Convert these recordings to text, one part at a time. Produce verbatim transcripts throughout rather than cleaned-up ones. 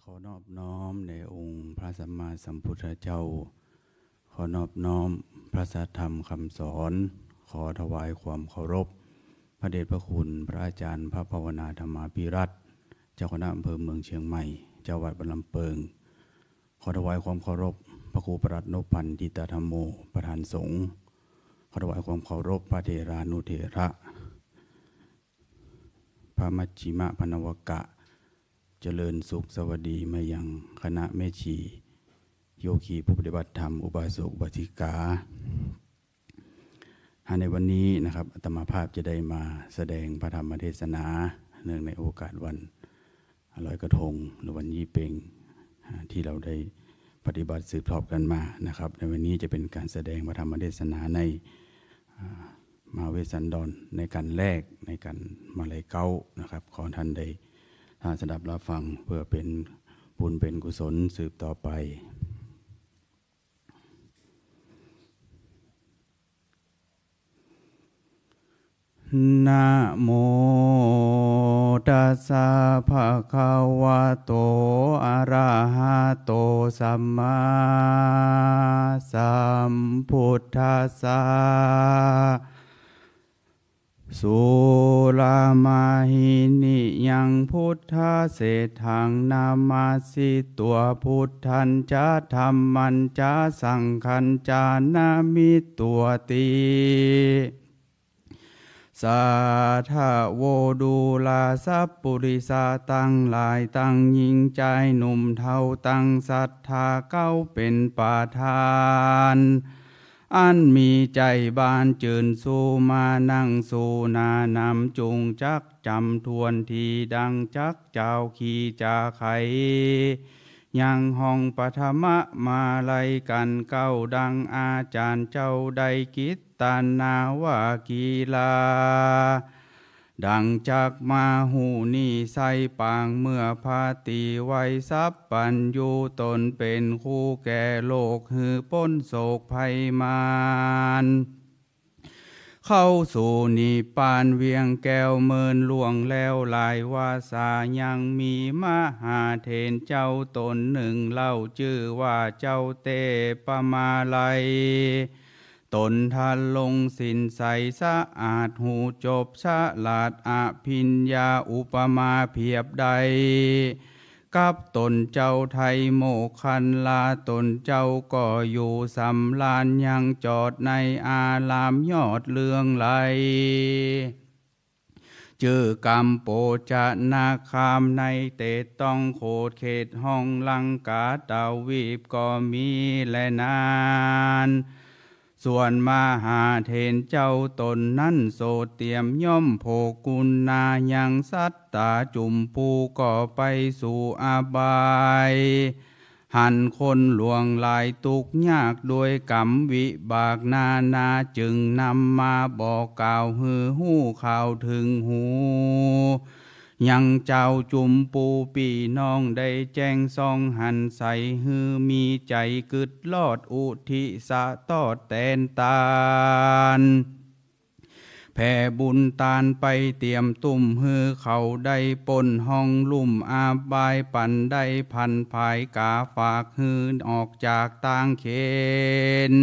ขอนอบน้อมในองค์พระสัมมาสัมพุทธเจ้า ขอนอบน้อมพระสัทธรรมคำสอน ขอถวายความเคารพพระเดชพระคุณพระอาจารย์พระภาวนาธรรมาภิรัตน์ เจ้าคณะอำเภอเมืองเชียงใหม่ เจ้าวัดบ้านลำเปิง ขอถวายความเคารพพระครูประหลัดนพพันธ์ จิตตธัมโม ประธานสงฆ์ ขอถวายความเคารพพระเถรานุเถระ พระมัชฌิมะพนวกะ เจริญสุขสวัสดีมายังคณะแม่ชี โยคีผู้ปฏิบัติธรรม อุบาสกอุบาสิกา อ่า ในวันนี้นะครับ อาตมาภาพจะได้มาแสดงพระธรรมเทศนา เนื่องในโอกาสวันลอยกระทง หรือวันยี่เป็ง อ่า ที่เราได้ปฏิบัติสืบทอดกันมานะครับ ในวันนี้จะเป็นการแสดงพระธรรมเทศนาใน อ่า มหาเวสสันดร ในกันแรก ในกันมาลัยเก๊านะครับ ขอท่านได้ อ่า สดับรับฟังเพื่อเป็นบุญเป็นกุศลสืบต่อไป นะโมตัสสะภะคะวะโต อะระหะโต สัมมาสัมพุทธัสสะ สุรามาหินิยังพุทธะเศรษฐังนามัสสิตัง พุทธัญจะธัมมัญจะสังฆัญจะนามิตัง สัทธะโวดูราสัปปุริสะตังหลาย ตังญิงจายหนุ่มเฒ่า ตังศรัทธาเก๊าเป๋นประธาน อันมีใจ๋บานจื้น สูมานั่งสูหน้านำ จุ่งจักจ๋ำถ้วนตี้ ดั่งจักเจ้าขี่จ๋าไข ยังฮ้องปฐมมาลัยกั๋นเก๊า ดั่งอาจ๋ารย์เจ้าได้กิตตนาว่า กีฬา ดั่งจักมาฮู้นี้ ใส่ปางเมื่อพระตี้ไหว้สัพพัญญู ต๋นเป๋นครูแก่โลก หื้อป๊นโศกภัยมาร เข้าสู่นิพพานเวียงแก้ว เมินล่วงแล้วหลายวาสา ยังมีมหาเถรเจ้าต๋นนึ่งเล่า จื้อว่าเจ้าเตปมาลัย ต๋นทรงศีลใสสะอาด ฮู้จบฉลาดอภิญญา อุปมาเปรียบได้ กับต๋นเจ้าไทยโมคคัลลา ต๋นเจ้าก็อยู่สำราญ ยังจอดในอารามยอดเลื่องไหล จื้อกัมโปชนะคาม ในเตตองโขดเขตห้องลังกาตวีปก็มีแลนั้น ส่วนมหาเถรเจ้าต๋นนั้น โสดเตียมย่อมโภคกุณา ยังสัตตาจุมพูก็ไปสู่อบาย หันคนหลวงหลายตุ๊กข์ยากด้วยกรรมวิบากนานา จึงนำมาบอกกล่าวหื้อฮู้ข่าวเถิงหู ยังเจ้าจุมปูปี้น้องได้แจ้งส่องหันใส หื้อมีใจ๋กึ๊ดลอดอุทิศตอบแตนตาน แผ่บุญตานไปเตียมตุ้ม หื้อเขาได้ป๊นห้องลุ่มอบาย ปันได้ผันผายก๋าฝาก หื้อออกจากตางเขน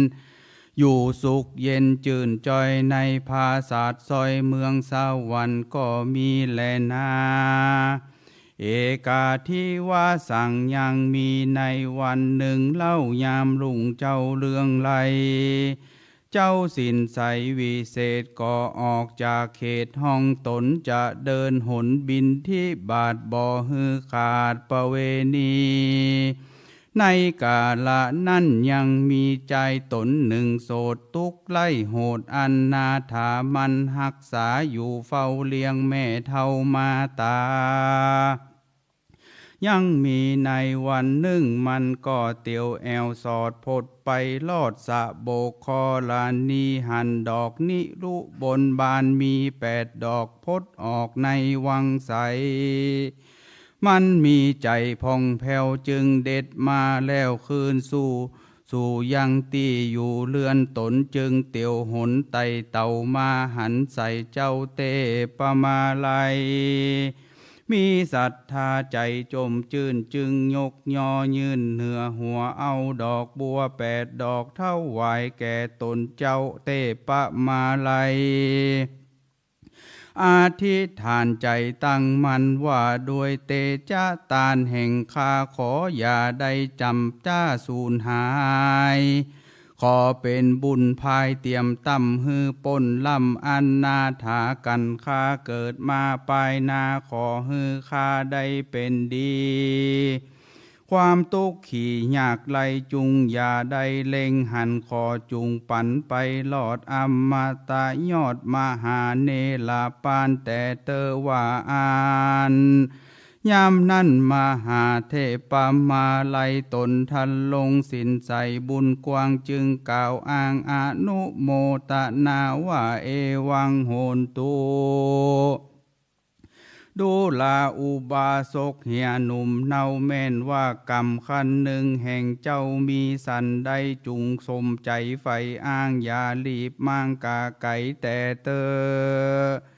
อยู่สุขเย็นจื้นจ่อยในผาสาทซอยเมืองสวรรค์ก็มีแลนา เอกาทิวาสัง ยังมีในวันนึ่งเล่ายามรุ่งเจ้าเลื่องไหล เจ้าศีลใสวิเศษก็ออกจากเขตห้องต๋น จะเดินหนบิณฑบาตบ่หื้อขาดประเวณี ในกาละนั้นยังมีจายต๋นนึ่งโสดตุ๊กข์ไร้โหดอนาถา หมั่นฮักษาอยู่เฝ้าเลี้ยงแม่เฒ่ามาต๋า ยังมีในวันนึ่งมันก็เตียวแอ่วสอดพดไปลอดสะโบกธรณี หันดอกนิรุบลบานมีแปดดอกพดออกในวังใส มันมีใจ๋ผ่องแผ้วจึงเด็ดมาแล้วคืนสู่ สู่ยังตี้อยู่เฮือนต๋น จึงเตียวหนไต่เต่ามาหันใสเจ้าเตปมาลัย มีศรัทธาใจ๋จ่มจื้น จึงยกยอยื่นเหนือหัว เอาดอกบัวแปดดอก ถวายแก่ต๋นเจ้าเตปมาลัย อธิษฐานใจ๋ตั้งมั่นว่า ด้วยเตจะตานแห่งข้า ขออย่าได้จ๋ำจ๊าสูญหาย ขอเป๋นบุญภายเตรียมต้ำ หื้อป๊นล้ำอนาถากั๋น ข้าเกิดมาปายหน้า ขอหื้อข้าได้เป๋นดี ความตุ๊กขียากไร้จุ่งอย่าได้เล็งหัน ขอจุ่งปันไปรอดอมตะยอด มหาเนรปานแต๊เต๊อะว่าอั้น ยามนั้นมหาเทปมาลัยต๋นทันลงสินใสบุญกว้าง จึงกล่าวอ้างอนุโมตนาว่า เอวังโหนตุ ดูราอุบาสกเหียหนุ่ม เนาแม่นว่าก๋ำครั้นนึ่งแห่งเจ้ามีสันใด จุ่งสมใจ๋ใฝ่อ้าง อย่าหลีบม้างก๋าไก๋แต๊เต๊อะ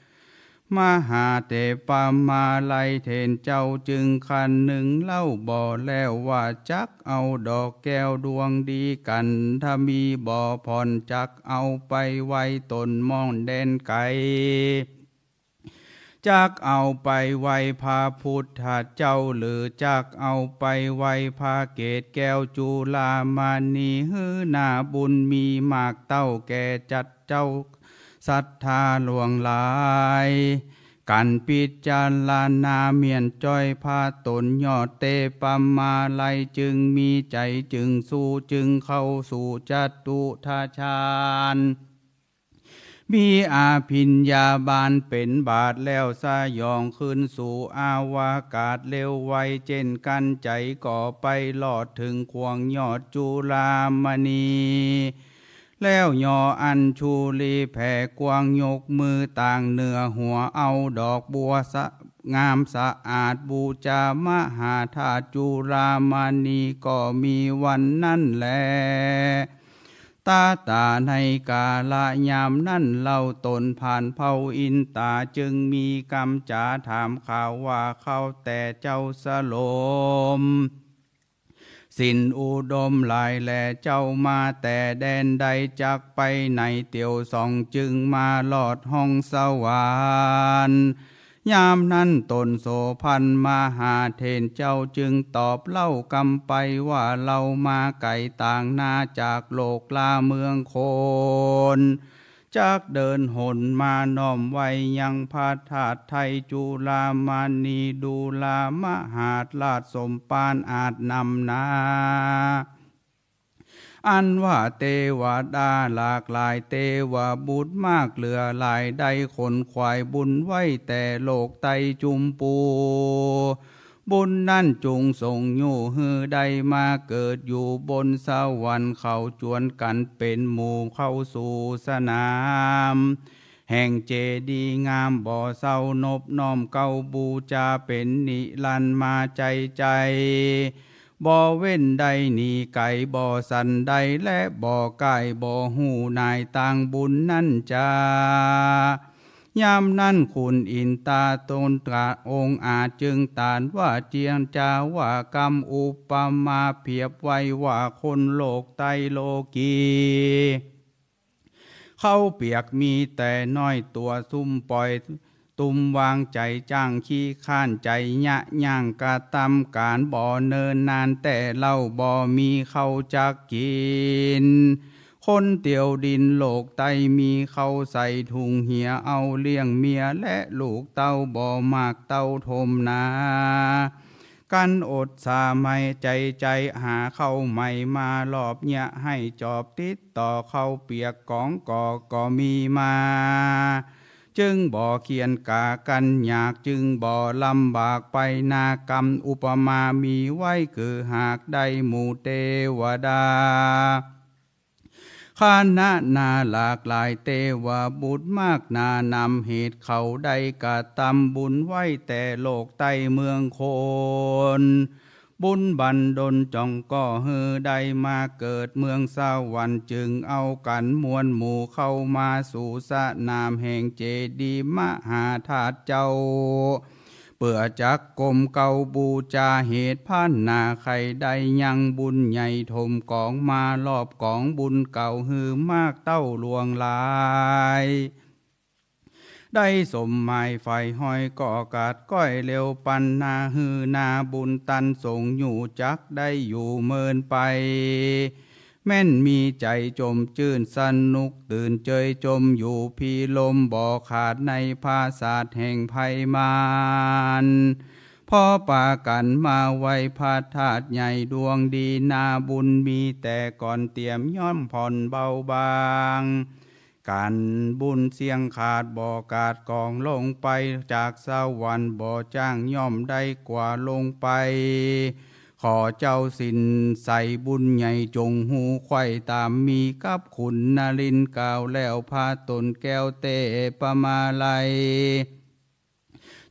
มหาเทปมาลัยเถรเจ้าจึงครั้นนึ่งเล่าบ่แล้วว่า จักเอาดอกแก้วดวงดีกั๋น ถ้ามีบ่ผ่อน จักเอาไปไหว้ต๋นม่อนแดนไก๋ จักเอาไปไหว้พระพุทธเจ้า หรือจักเอาไปไหว้พระเกศแก้วจุฬามณี หื้อนาบุญมีมากเต้าแก่จัดเจ้าศรัทธาหลวงหลาย กั๋นพิจารณาเมียนจ้อย พระต๋นยอดเตปมาลัยจึงมีใจ๋จึ่งสู้ จึ่งเข้าสู่จตุตถฌาน มีอภิญญาบานเป๋นบาทแล้ว สยองคืนสู่อวกาศเร็วไว เจ้นกั๋นใจ๋ก็ไปรอดเถิงขวงยอดจุฬามณี แล้วยออัญชุลีแผ่กว้าง ยกมือตางเหนือหัว เอาดอกบัวสะ งามสะอาดบูชามหาธาตุจุฬามณี ก็มีวันนั้นแล ตาต๋าในกาละยามนั้นเล่า ต๋นผ่านเผ่าอินตา จึงมีกำจ๋าถามข่าวว่า ข้าแต่เจ้าสลม สินอุดมหลายแล เจ้ามาแต่แดนใด จักไปไหนเตียวสอง จึงมารอดห้องสวรรค์ ยามนั้นต๋นโสภณมหาเถรเจ้าจึงตอบเล่ากำไปว่า เรามาไก๋ต่างนาจากโลกลาเมืองคน จักเดินหนมาน้อมไหว้ยังพระธาตุไทยจุฬามณี ดูรามหาราชสมภารอาจนำนา อันว่าเตวดาหลากหลาย เตวบุตรมากเหลือหลาย ได้ขนขวายบุญไว้แต่โลกไต้จุมปู บุญนั้นจุ่งส่งอยู่หื้อได้มาเกิดอยู่บนสวรรค์ เขาจวนกั๋นเป๋นหมู่เข้าสู่สนาม แห่งเจดีย์งามบ่เศร้านบน้อมเกล้าบูชาเป๋นนิรันดร์มาใจ้ใจ้ บ่เว้นได้หนีไก๋ บ่สันใดและบ่ก้าย บ่ฮู้หน่ายตางบุญนั้นจา ยามนั้นขุนอินตาตนตระองค์อาจจึงตรัสว่า เจียรจาว่ากำอุปมาเปรียบไว้ว่าคนโลกไต้โลกี เขาเปียกมีแต่น้อย ตั๋วซุ่มป่อย ตุ้มวางใจ๋จ้าง ขี้คร้านใจ๋เยียะ ย่างกระตำก๋านบ่เนินนาน แต่เหล้าบ่มีเข้าจักกิ๋น คนเตียวดินโลกไต้มีเข้าใส่ถุงเหีย เอาเลี้ยงเมียและลูกเต้า บ่มากเต้าถมนา กั๋นอดสามัยใจ๋ใจ๋ หาเข้าใหม่มารอบเยียะ หื้อจอบติดต่อเข้าเปียกก๋องก่อก็มีมา จึงบ่เคียนก๋ากั๋นอยาก จึงบ่ลำบากไปนา กำอุปมามีไว้คือหากได้หมู่เตวดา คณะนาหลากหลาย เตวบุตรมากหนานำ เหตุเขาได้กระตำบุญไว้แต่โลกไต้เมืองคน บุญบันดลจ่องก่อหื้อได้มาเกิดเมืองสวรรค์ จึงเอากั๋นมวลหมู่เข้ามาสู่สนามแห่งเจดีย์มหาธาตุเจ้า เปื้อจักก้มเก้าบู๋จา เหตุผลนาใค่ได้ยังบุญใหญ่ ถมก๋องมารอบก๋องบุญเก่า หื้อมากเต้าหลวงหลาย ได้สมหมายใฝ่ฮ้อย ก็กาดก้อยเร็วปันนา หื้อนาบุญตันส่งอยู่ จักได้อยู่เมินไป แม่นมีใจ๋จมจื้นสนุก ตื่นเจยจมอยู่พิรม บ่ขาดในผาสาทแห่งไพมาร พอปากั๋นมาไหว้พระธาตุใหญ่ดวงดี นาบุญมีแต่ก่อน เตรียมย่อมผ่อนเบาบาง กั๋นบุญเสี้ยงขาด บ่กาดก๋องลงไป จากสวรรค์บ่จ้างย่อมได้กว่าลงไป ขอเจ้าสินใสบุญใหญ่ จงฮู้ใคว่ต๋าม มีกับขุนนรินทร์กล่าวแล้ว พระต๋นแก้วเตปมาลัย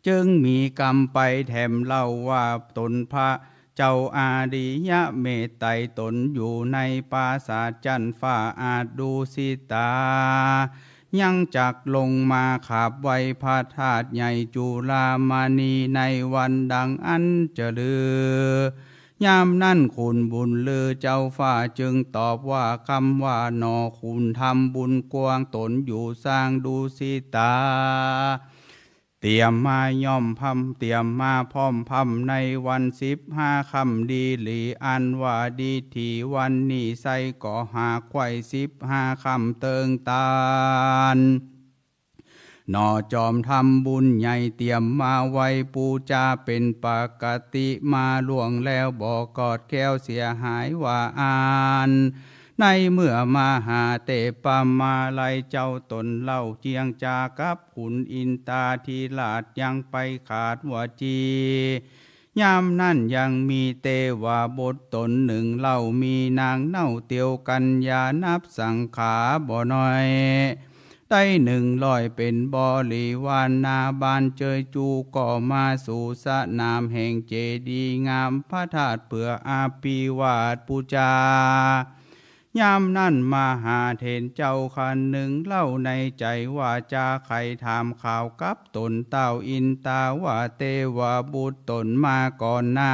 จึงมีกำไปแถมเล่าว่า ต๋นพระเจ้าอาริยะเมตไตร ต๋นอยู่ในปราสาทจั๊นฟ้าอาจดุสิตา ยังจักลงมาขาบไหว้พระธาตุใหญ่จุฬามณี ในวันดังอั้นจะลือ ยามนั้นขุนบุญลือเจ้าฟ้าจึงตอบว่า คำว่าหน่อขุนทำบุญกว้าง ต๋นอยู่สร้างดุสิตา เตรียมมาย่อมพร่ำ เตรียมมาพร้อมพร่ำ ในวันสิบห้าค่ำดีหลี อันว่าดีถีวันนี้ไส้ ก็หากใคว่สิบห้าค่ำเติงต๋าน หน่อจอมทำบุญใหญ่ เตรียมมาไหว้ปู๋จา เป๋นปกติมาล่วงแล้ว บ่กอดแคล้วเสียหายว่าอั้น ในเมื่อมหาเตปมาลัยเจ้าต๋นเล่า เจียงจากับขุนอินตาธิราช ยังไปขาดวจี ยามนั้นยังมีเตวบุตรต๋นหนึ่งเล่า มีนางเน่าเตียวกัญญา นับสังขาบ่น้อย ได้หนึ่งร้อยเป๋นบริวาร นาบานเจยจูก็มาสู่สนามแห่งเจดีย์งามพระธาตุ เปื้ออภิวาทปู๋จา ยามนั้นมหาเถรเจ้าคันหนึ่งเล่าในใจ๋ว่า จะใค่ถามข่าวกับต๋นเต้าอินตา ว่าเตวบุตรต๋นมาก่อนหน้า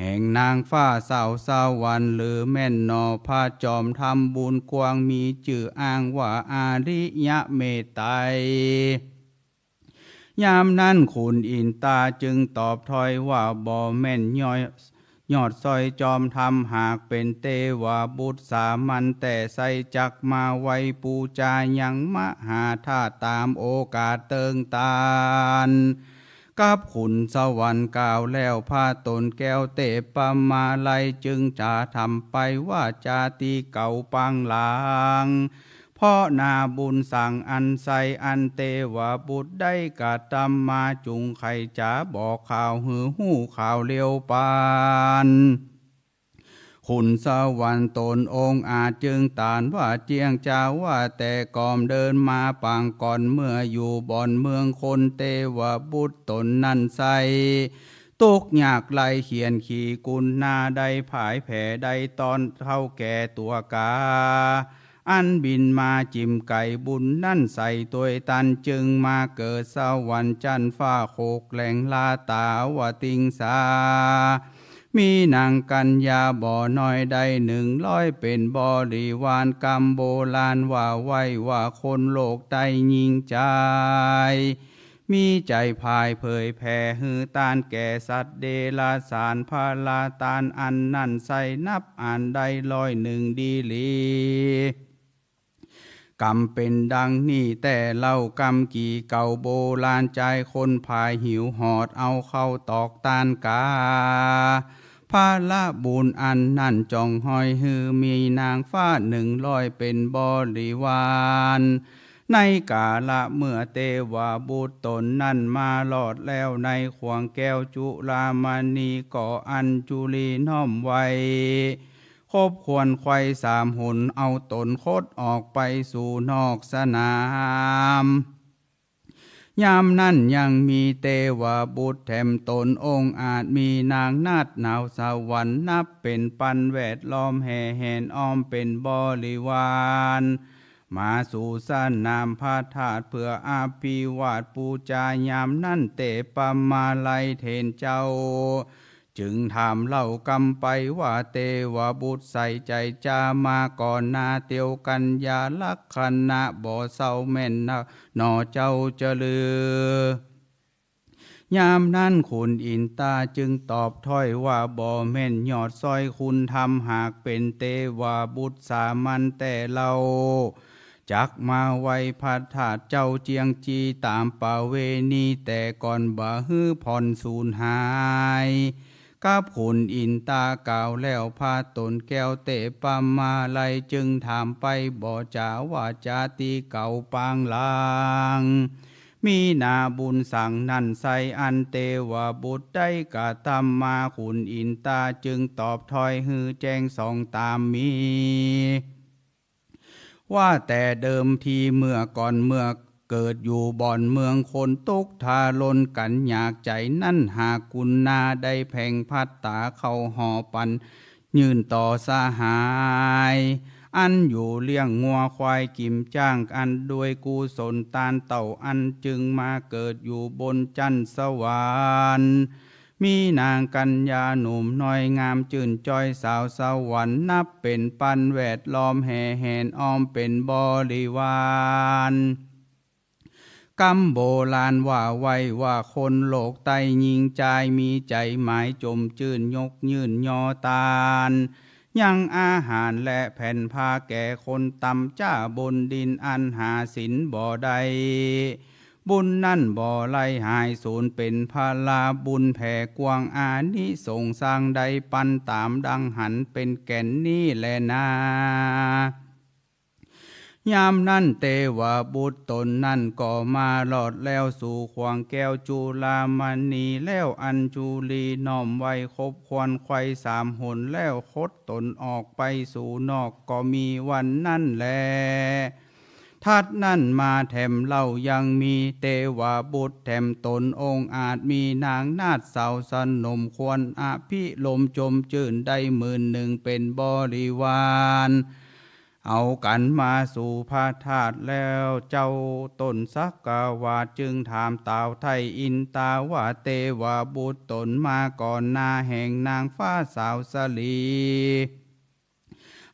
แห่งนางฟ้าสาวสวรรค์ หรือแม่นหน่อพระจอมทำบุญกว้าง มีจื้ออ้างว่าอาริยะเมตไตร ยามนั้นขุนอินตาจึงตอบถ้อยว่า บ่แม่นยอด ยอดซ้อยจอมทำ หากเป๋นเตวบุตรสามัญแต๊ไส้ จักมาไหว้ปู๋จายังมหาธาตุต๋ามโอกาสเติงต๋าน กับขุนสวรรค์กล่าวแล้ว พระต๋นแก้วเตปมาลัยจึงจะถามไปว่า จาติเก่าปางหลัง เพราะนาบุญสังอันใส อันเตวบุตรได้กระทำมา จุ่งใค่จะบอกข่าวหื้อฮู้ข่าวเร็วปัน ขุนสวรรค์ต๋นองอาจจึงตรัสว่า เจียงจาว่า แต่ก่อนเดินมาปางก่อน เมื่ออยู่บ่อนเมืองคน เตวบุตรต๋นนั้นไส้ ตุ๊กข์ยากไร้เฆี่ยนขีกุณา ได้พ่ายแพ้ได้ต้อนเฒ่าแก่ตั๋วก๋า อันบินมาจิ่มไก๋บุญนั้นใส่ตวยตัน จึงมาเกิดสวรรค์จั๊นฟ้าหกแหล่งลาตาวติงสา มีนางกัญญาบ่น้อยได้หนึ่งร้อยเป๋นบริวาร กำโบราณว่าไว้ว่าคนโลกได้ยิ่งใจ๋ มีใจ๋พ่ายเผยแผ่หื้อตานแก่สัตว์เดรัจฉาน ผละตานอันนั้นไส้นับอ่านได้ร้อยหนึ่งดีหลี กำเป๋นดังนี้แต๊เล่า กำกี่เก่าโบราณ จายคนผายหิวหอดเอาข้าวตอกตานก๋า ผละบุญอันนั้นจ่องฮ้อยหื้อมีนางฟ้าหนึ่งร้อยเป๋นบริวาร ในกาละเมื่อเตวบุตรต๋นนั้นมารอดแล้ว ในข่วงแก้วจุฬามณีก็อัญจุลีน้อมไหว้ ครบควรไขว่สามหน เอาต๋นคดออกไปสู่นอกสนาม ยามนั้นยังมีเตวบุตรแถมต๋นองอาจ มีนางนาฏหนาวสวรรค์นับเป๋นปัน แวดล้อมแห่แหนอ้อมเป๋นบริวาร มาสู่สนามพระธาตุเปื้ออภิวาทปู๋จา ยามนั้นเตปะมาลัยเถรเจ้า จึงถามเล่ากำไปว่า เตวบุตรใสใจ๋จา มาก่อนนาเตียวกัญญาลักขณะบ่เศร้าแม่นนา หนอเจ้าจะลือ ยามนั้นขุนอินตาจึงตอบถ้อยว่า บ่แม่นยอดซ้อยคุณธรรม หากเป๋นเตวบุตรสามัญแต๊เล่า จักมาไหว้พระธาตุเจ้าเจียงจีต๋ามประเวณีแต่ก่อน บ่หื้อผ่อนสูญหาย กับขุนอินตากล่าวแล้ว พระต๋นแก้วเตปะมาลัยจึงถามไป บ่จ๋าว่าจ๋าตี้เก่าปางหลัง มีนาบุญสังนั้นไซร้ อันเตวบุตรได้กระทำมา ขุนอินตาจึงตอบถ้อยหื้อแจ้งส่องต๋ามมี ว่าแต่เดิมทีเมื่อก่อน เมื่อเกิดอยู่บ่อนเมืองคนตุ๊กข์ทรนกั๋นยากใจ๋นั้น หากกุณาได้แผงภัตตาเข้าห่อปั๋น ยื่นต่อสหาย อันอยู่เลี้ยงงัวควายกิ๋มจ้าง อันด้วยกุศลตานเต้า อันจึงมาเกิดอยู่บนจั๊นสวรรค์ มีนางกัญญาหนุ่มน้อยงาม จื้นจ้อยสาวสวรรค์ นับเป๋นปันแวดล้อมแห่แหนอ้อมเป๋นบริวาร กำโบราณว่าไว้ว่า คนโลกใต้ญิงจาย มีใจ๋หมายจมจื้น ยกยื่นยอตาน ยังอาหารและแผ่นผ้าแก่คนต่ำจ๊าบนดิน อันหาสินบ่ได้ บุญนั้นบ่ไร้หายสูญ เป๋นพลาบุญแผ่กว้าง อานิสงส์สร้างได้ปันต๋ามดังหัน เป๋นแก่นนี้แลนา ยามนั้นเตวบุตรต๋นนั้นก็มารอดแล้วสู่ข่วงแก้วจุลามณีแล้ว อัญชุลีน้อมไหว้ครบควรไขว่สามหนแล้ว คดต๋นออกไปสู่นอก ก็มีวันนั้นแล ถัดนั้นมาแถมเล่ายังมีเตวบุตรแถมต๋นองอาจ มีนางนาฏสาวสนมควรอภิรมย์จมจื้นได้หมื่นหนึ่งเป๋นบริวาร เอากั๋นมาสู่พระธาตุแล้ว เจ้าต้นสักกวาดจึงถามต่าวไถ่อินตาว่า เตวบุตรต๋นมาก่อนนาแห่งนางฟ้าสาวสลี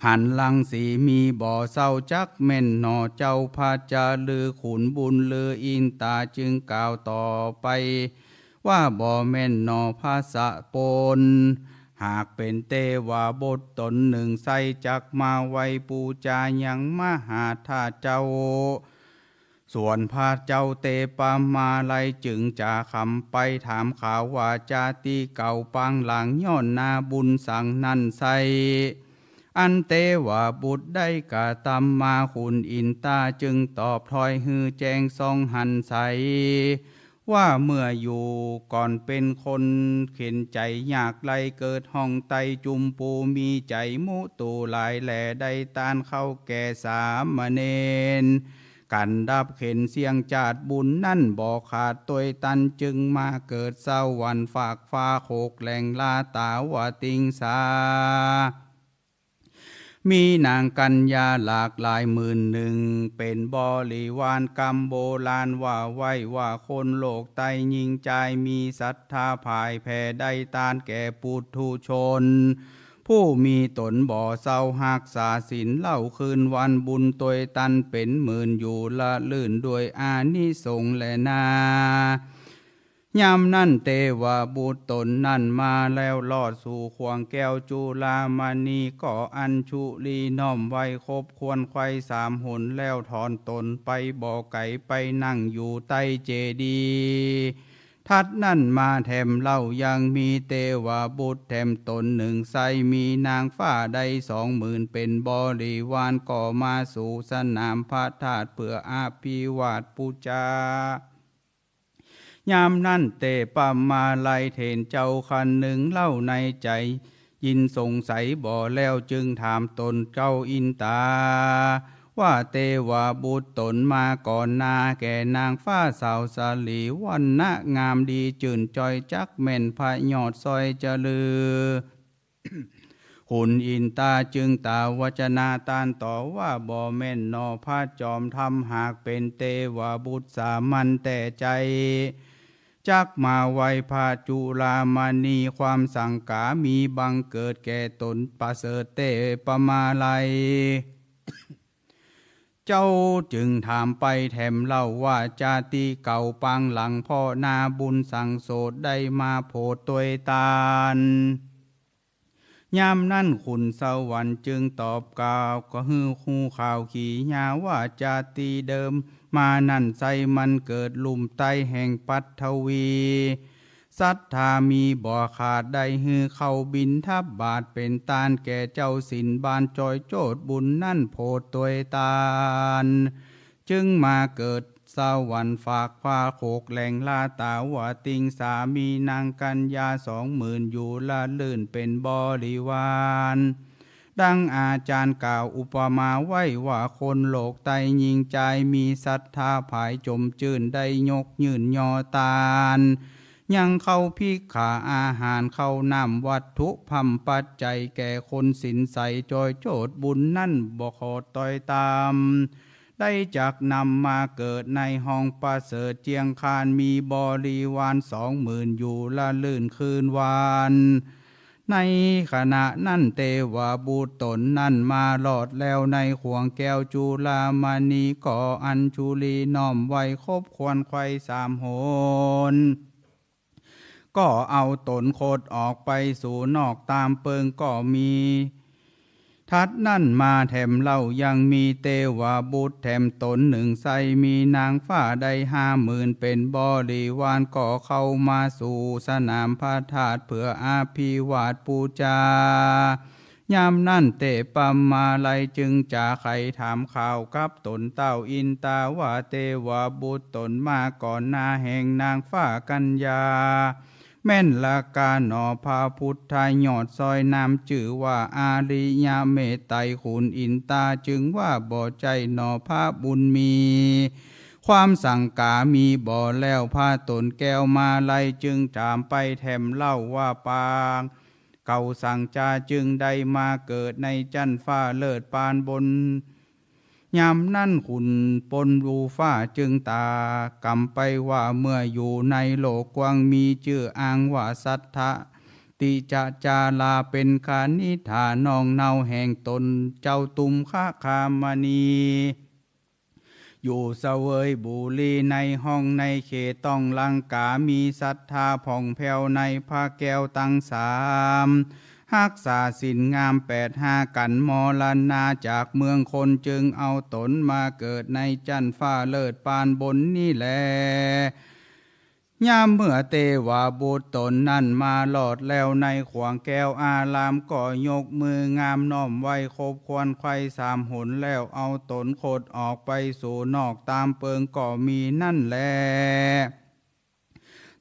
หันรังสีมีบ่เศร้าจักแม่นหนอเจ้าพระเจ้าลือ ขุนบุญลืออินตาจึงกล่าวต่อไป ว่าบ่แม่นหนอพระสะปน หากเป๋นเตวบุตรต๋นหนึ่งไซร้จักมาไหว้ปู๋จายังมหาธาตุเจ้า ส่วนพระเจ้าเตปะมาลัยจึงจ๋าคำไปถามข่าวว่า จาติเก่าปางหลังย้อนนาบุญสังนั้นไซร้ อันเตวบุตรได้กระทำมา ขุนอินตาจึงตอบถ้อยหื้อแจ้งส่องหันใส ว่าเมื่ออยู่ก่อนเป๋นคนเข็ญใจ๋ยากไร้ เกิดห้องใต้จุมปู มีใจ๋มุตุหลายแหล่ ได้ตานข้าวแก่สามเณร กันดับเข็ญเสี้ยงจาติบุญนั้นบ่ขาด ตวยตันจึงมาเกิดสวรรค์ฟากฟ้าโขกแหล่งลาตาวติงสา มีนางกัญญาหลากหลายหมื่นหนึ่งเป๋นบริวาร กำโบราณว่าไว้ว่าคนโลกใต้ญิงจายมีศรัทธาผายแผ่ได้ตานแก่ปุถุชน ผู้มีต๋นบ่เศร้าฮักษาศีลเล่าคืนวันบุญ ตวยตันเป๋นหมื่นอยู่ละลื่นด้วยอานิสงส์แลนา ยามนั้นเตวบุตรต๋นนั้นมาแล้วลอดสู่ข่วงแก้วจุลามณี ก็อัญชุลีน้อมไหว้ครบควรไขว่สามหนแล้วถอนต๋นไปบ่ไก๋ ไปนั่งอยู่ใต้เจดีย์ ถัดนั้นมาแถมเล่ายังมีเตวบุตรแถมต๋นหนึ่งไซร้ มีนางฟ้าได้สองหมื่นเป๋นบริวาร ก็มาสู่สนามพระธาตุเปื้ออภิวาทปู๋จา ยามนั้นเตปะมาลัยเถรเจ้าคันนึงเล่าในใจ๋ ยินสงสัยบ่แล้วจึงถามต๋นเจ้าอินตา ว่าเตวบุตรต๋นมาก่อนนาแก่นางฟ้าสาวสลี วรรณะงามดีจื้นจ้อยจักแม่นพระยอดซ้อยจะลือ ขุนอินตาจึงตาวจนาตานตอบว่า บ่แม่นหนอพระจอมธรรม หากเป๋นเตวบุตรสามัญแต๊ใจ๋ จักมาไหว้พระจุลามณี ความสังก๋ามีบังเกิดแก่ต๋นประเสริฐเตปะมาลัย เจ้าจึงถามไปแถมเล่าว่า จาติเก่าปางหลัง เพราะนาบุญสังโสษ ได้มาโผดตวยตาน ยามนั้นขุนสวรรค์จึงตอบกล่าว ก็หื้อฮู้ข่าวขีญาว่า จาติเดิมมานั้นไส้มันเกิดลุ่มใต้แห่งปัทวี ศรัทธามีบ่ขาด ได้หื้อเข้าบิณฑบาตเป๋นตานแก่เจ้าศีลบาน จ้อยโจทย์บุญนั้นโผดตวยตาน จึงมาเกิดสวรรค์ฟากฟ้าโขกแหลงลาตาวติงสา มีนางกัญญาสองหมื่นอยู่ละลื่นเป๋นบริวาร ดังอาจารย์กล่าวอุปมาไว้ว่า คนโลกใต้ญิงจาย มีศรัทธาผายจมจื้น ได้ยกยื่นยอตาน ยังข้าวภิกขาอาหาร ข้าวน้ำวัตถุพร่ำปัจจัย แก่คนศีลใส จ้อยโจทย์บุญนั้นบ่ขอดตอยตาม ได้จักนำมาเกิดในห้องประเสริฐเจียงคาน มีบริวารสองหมื่นอยู่ละลื่นคืนวัน ในขณะนั้นเตวบุตรต๋นนั้นมารอดแล้วในข่วงแก้วจุลามณี ก็อัญชุลีน้อมไหว้คบควรไขว่สามหน ก็เอาต๋นขดออกไปสู่นอกตามเปิงก็มี ถัดนั้นมาแถมเล่ายังมีเตวบุตรแถมต๋นหนึ่งไส้ มีนางฟ้าได้ห้าหมื่นเป๋นบริวาร ก็เข้ามาสู่สนามพระธาตุ เพื่ออภิวาทปู๋จา ยามนั้นเตปะมาลัยจึงจะใค่ถามข่าวกับต๋นเต้าอินตาว่า เตวบุตรต๋นมาก่อนหน้าแห่งนางฟ้ากัญญา แม่นละกาหนอ พระพุทธยอดซ้อยนามจื้อว่าอาริยะเมตไตร ขุนอินตาจึงว่า บ่ใจ้หนอพระบุญมี ความสังก๋ามีบ่แล้ว พระต๋นแก้วมาลัยจึงถามไปแถมเล่าว่า ปางเก่าสังจาจึงได้มาเกิดในจั๊นฟ้าเลิศปานบน ยามนั้นขุนพลลูฟ้าจึงตากำไปว่า เมื่ออยู่ในโลกกว้างมีจื้ออ้างว่าสัตถะติจจารา เป๋นคณิษฐาน้องเน่าแห่งต๋นเจ้าตุมคคามณี อยู่เสวยบุรีในห้องในเขตต้องลังกา มีศรัทธาผ่องแผ้วในพระแก้วตังสาม ฮักษาศีลงามแปดห้า กั๋นมรณาจากเมืองคน จึงเอาต๋นมาเกิดในจั๊นฟ้าเลิศปานบนนี้แล ยามเมื่อเตวบุตรต๋นนั้นมารอดแล้วในข่วงแก้วอาราม ก็ยกมืองามน้อมไหว้คบควรไขว่สามหน แล้วเอาต๋นขดออกไปสู่นอกตามเปิงก็มีนั้นแล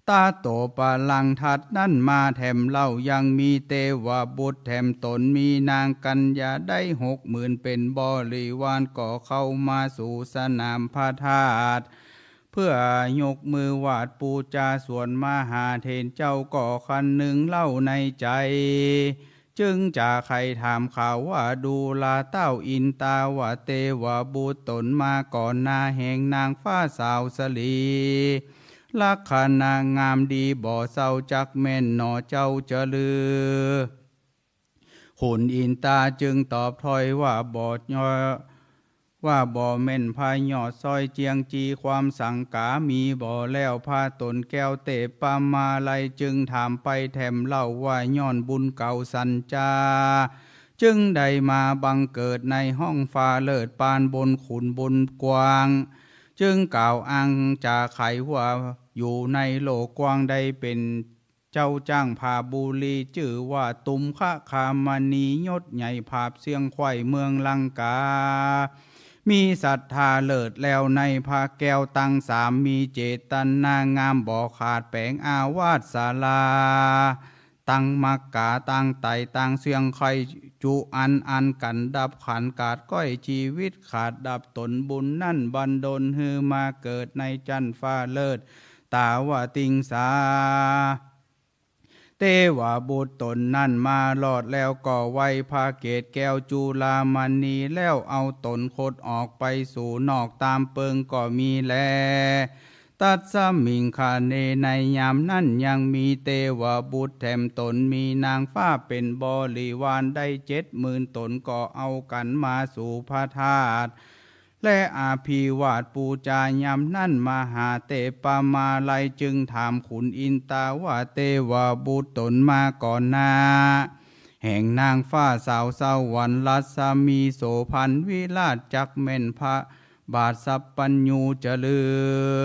ตาโตปะลัง ถัดนั้นมาแถมเล่ายังมีเตวบุตรแถมต๋น มีนางกัญญาได้หกหมื่นเป๋นบริวาร ก็เข้ามาสู่สนามพระธาตุ เพื่อยกมือไหว้ปู๋จา ส่วนมหาเถรเจ้าก็คนึงเล่าในใจ๋ จึงจะใค่ถามข่าวว่า ดูราเต้าอินตาว่า เตวบุตรต๋นมาก่อนหน้าแห่งนางฟ้าสาวสลี ลักขณะงามดีบ่เศร้า จักแม่นหนอเจ้าจะลือ ขุนอินตาจึงตอบถ้อยว่า บ่ยอ ว่าบ่แม่น พระยอดซ้อยเจียงจี ความสังก๋ามีบ่แล้ว พระต๋นแก้วเตปะมาลัยจึงถามไปแถมเล่าว่า ย้อนบุญเก่าสัญจา จึงได้มาบังเกิดในห้องฟ้าเลิศปานบนขุนบนกว้าง จึงกล่าวอ้างจาใค่ว่า อยู่ในโลกกว้างได้เป๋น เจ้าจ้างผ้าบุรี จื้อว่าตุมคคามณี ยศใหญ่ผาบเสี้ยงไขว้เมืองลังกา มีศรัทธาเลิศแล้วในพระแก้วตังสาม มีเจตนางามบ่ขาดแป๋งอาวาสศาลา ตังมักกาตังไต่ตังเสี้ยงไขว้จุอันอันกั๋นดับขันขาดก้อย จีวิตขาดดับต๋นบุญนั้นบันดลหื้อมาเกิดในจั๊นฟ้าเลิศตาวติงสา เตวบุตรต๋นนั้นมารอดแล้วก็ไหว้พระเกศแก้วจุลามณี แล้วเอาต๋นขดออกไปสู่นอกต๋ามเปิงก็มีแล ตัสมิงคเณ ในยามนั้นยังมีเตวบุตรแถมต๋น มีนางฟ้าเป๋นบริวารได้เจ็ดหมื่นต๋น ก็เอากั๋นมาสู่พระธาตุ และอภิวาทปู๋จายามนั้น มหาเตปมาลัยจึงถามขุนอินตาว่า เตวบุตรต๋นมาก่อนหน้า แห่งนางฟ้าสาวสวรรค์ รัศมีโสภณวิราช จักแม่นพระบาทสัพพัญญูจะลือ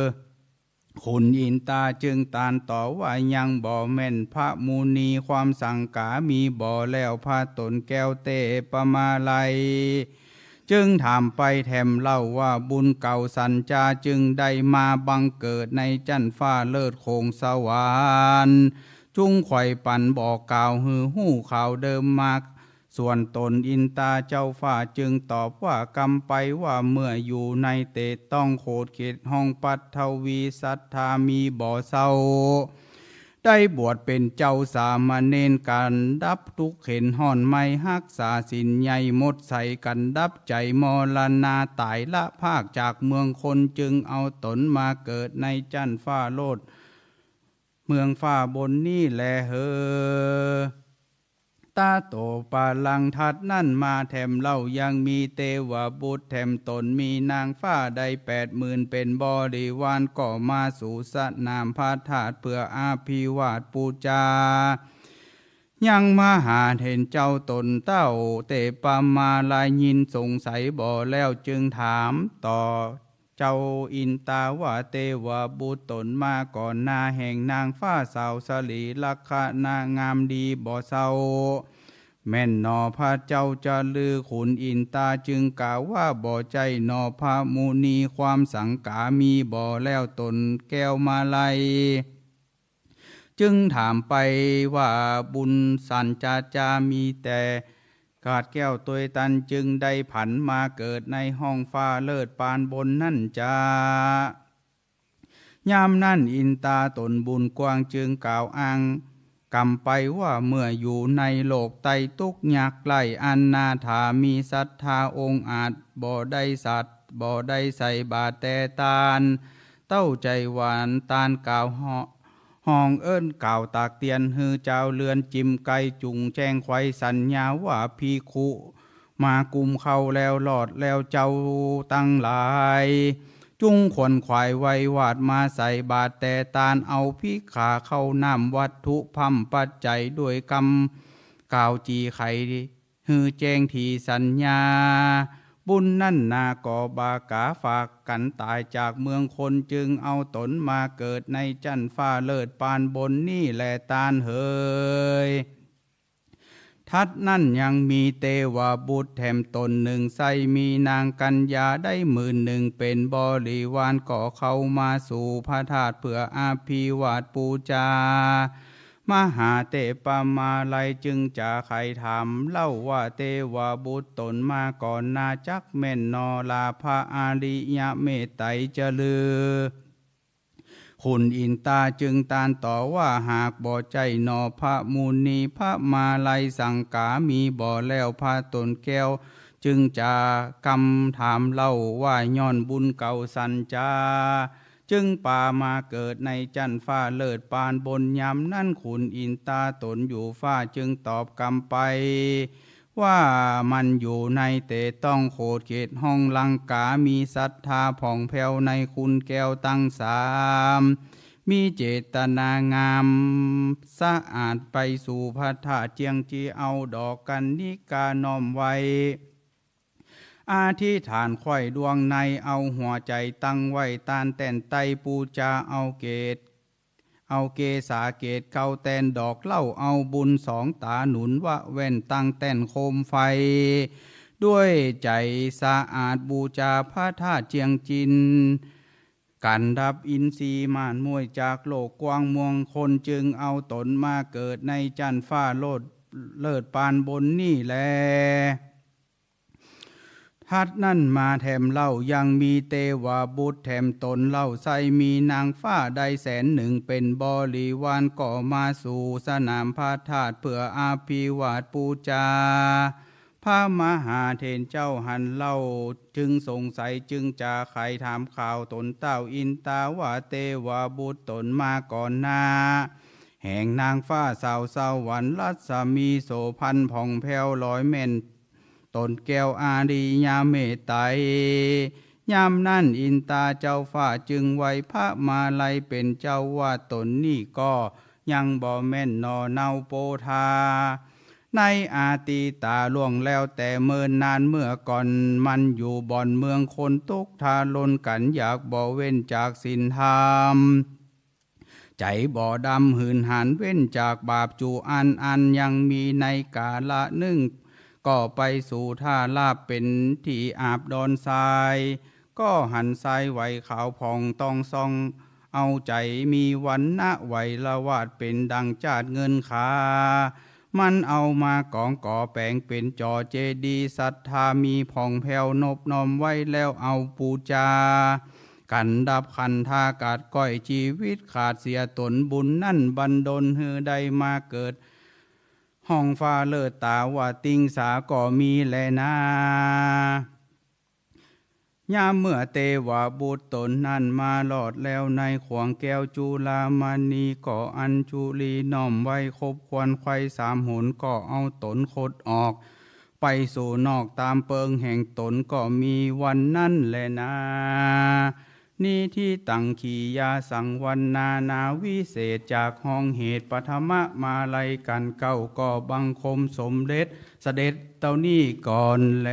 ขุนอินตาจึงตรัสตอบว่า ยังบ่แม่นพระมุนี ความสังก๋ามีบ่แล้ว พระต๋นแก้วเตปมาลัย จึงถามไปแถมเล่าว่า บุญเก่าสัญจาจึงได้มาบังเกิดในจั๊นฟ้าเลิศโขงสวรรค์ จุ่งใค่ปันบอกกล่าวหื้อฮู้ข่าวเดิมมา ส่วนต๋นอินตาเจ้าฟ้าจึงตอบว่า กำไปว่าเมื่ออยู่ในเตต้องโขดเขตห้องปัทวี ศรัทธามีบ่เศร้า ได้บวชเป๋นเจ้าสามเณร กันดับตุ๊กข์เข็ญฮ้อน ไม่ฮักษาศีลใหญ่ หมดใสกันดับใจ๋ มรณาต๋ายละพากจากเมืองคน จึงเอาต๋นมาเกิดในจั๊นฟ้าโลด เมืองฟ้าบนนี้แลเหอ ตะโตปะลัง ถัดนั้นมาแถมเล่ายังมีเตวบุตรแถมต๋น มีนางฟ้าได้แปดหมื่นเป๋นบริวาร ก็มาสู่สนามพระธาตุเพื่ออภิวาทปู๋จา ยังมหาเถรเจ้าต๋น เต้าเตปมาลัยยินสงสัยบ่แล้ว จึงถามต่อ เจ้าอินตาว่า เตวบุตรต๋นมาก่อนหน้าแห่งนางฟ้าสาวสลีลักขณะงามดีบ่เศร้า แม่นหนอพระเจ้าจะลือ ขุนอินตาจึงกล่าวว่า บ่ใจ้หนอพระมุนี ความสังก๋ามีบ่แล้ว ต๋นแก้วมาลัย จึงถามไปว่า บุญสัญจาจามีแต่ ขาดแก้วตวยตัน จึงได้ผันมาเกิดในห้องฟ้าเลิศปานบนนั้นจา ยามนั้นอินตาต๋นบุญกว้าง จึงกล่าวอ้างกำไปว่า เมื่ออยู่ในโลกใต้ตุ๊กข์ยากไร้อนาถา มีศรัทธาองอาจ บ่ได้สัตว์ บ่ได้ใส่บาตรแต่ตาน เต้าใจ๋หวานตานกล่าวฮ้อง ฮ้องเอิ้นกล่าวตักเตือน หื้อจาวเรือนจิ่มไก่จุ่งแจ้งไขว่สัญญาว่า ภิกขุมากุมเข้าแล้วรอดแล้วเจ้าตังหลาย จุ่งขวนขวายไววาดมาใส่บาตรแต่ตาน เอาภิกขาข้าวน้ำวัตถุพร่ำปัจจัยด้วยกำกล่าวจี่ไข หื้อแจ้งถี่สัญญา บุญนั้นนาก็บ่ก๋าฝากกั๋นต๋ายจากเมืองคน จึงเอาต๋นมาเกิดในจั๊นฟ้าเลิศปานบนนี้แลตานเหย ถัดนั้นยังมีเตวบุตรแถมต๋นหนึ่ง ใส้มีนางกัญญาได้หมื่นหนึ่งเป๋นบริวาร ก็เข้ามาสู่พระธาตุเพื่ออภิวาทปู๋จา มหาเตปมาลัยจึงจะใค่ถามเล่าว่า เตวบุตรต๋นมาก่อนหน้าจักแม่นหนอลาพระอริยะเมตไตรจะลือ ขุนอินตาจึงตรัสตอบว่า หากบ่ใจ้หนอพระมุนี พระมาลัยสังก๋ามีบ่แล้ว พระต๋นแก้วจึงจะกำถามเล่าว่า ย้อนบุญเก่าสัญจา จึงปามาเกิดในจั๊นฟ้าเลิศปานบน ยามนั้นขุนอินตาต๋นอยู่ฟ้าจึงตอบกำไป ว่ามันอยู่ในเตต้องโขดเขตห้องลังก๋า มีศรัทธาผ่องแผ้วในคุณแก้วตังสาม มีเจตนางามสะอาดไปสู่พระธาตุเจียงจี เอาดอกกัณฑิกาน้อมไว้ อธิษฐานไขว้ดวงใน เอาหัวใจ๋ตั้งไว้ตานแต้นไต้ปู๋จา เอาเกศ เอาเกศาเกศเกล้าแต้นดอกเหล้า เอาบุญสองต๋าหนุนวะแว่นตั้งแต้นโคมไฟ ด้วยใจ๋สะอาดปู๋จาพระธาตุเจียงจิน กัณฑ์ดับอินทรีย์ม่านม้วยจากโลกกว้างมวงคน จึงเอาต๋นมาเกิดในจั๊นฟ้าโลด เลิศปานบนนี้แล ถ หัดนั้นมาแถมเล่า ยังมีเตวบุตรแถมต๋นเล่า ใส่มีนางฟ้าได้แสนนึ่ง เป๋นบริวาร ก็มาสู่สนามพระธาตุ เปื้ออภิวาทปู๋จา พระมหาเถรเจ้าหั้นเล่า จึงสงสัย จึงจะใค่ถามข่าวต๋นเต้า อินตาว่าเตวบุตรต๋นมาก่อนหน้า แห่งนางฟ้าสาวสวรรค์ รัศมีโสภณผ่องแผ้วลอยแม่น ต๋นแก้วอริยเมตไตร ยามนั้นอินตาเจ้าฟ้าจึงไหว้พระมาลัย เป๋นเจ้าว่าต๋นนี้ก็ยังบ่แม่นหน่อเนาโปธา ในอดีตาล่วงแล้วแต่เมินนานเมื่อก่อน มันอยู่บ่อนเมืองคนตุ๊กข์ทรนกั๋น อยากบ่เว้นจากศีลธรรม ใจ๋บ่ดำหืนหาญเว้นจากบาปจุอันอั้น ยังมีในกาละนึ่ง ก็ไปสู่ท่าราบเป๋นตี้อาบดอนทราย ก็หันทรายไหวขาวผ่องต้องส่องเอาใจ๋ มีวรรณะไหวละวาดเป๋นดั่งจาดเงินขา มันเอามากองก่อแป๋งเป๋นจ๋อเจดีย์ศรัทธา มีผ่องแผ้วนบน้อมไว้แล้วเอาปู๋จา กั๋นดับขันธาขาดก้อย จีวิตขาดเสียต๋น บุญนั้นบันดลหื้อได้มาเกิด ห้องฟ้าเลิศต๋าวติงสาก็มีแลนา ยามเมื่อเตวบุตรต๋นนั้นมารอดแล้วในข่วงแก้วจุลามณี ก็อัญชุลีน้อมไว้คบควรไขว่สามหน ก็เอาต๋นขดออก ไปสู่นอกต๋ามเปิงแห่งต๋น ก็มีวันนั้นแลนา นิธิตัง ขียาสังวัณณา นาวิเศษจากห้องเหตุ ปฐมมาลัยกั๋นเก้า ก็บังคมสมเด็จเสด็จเต้านี้ก่อนแล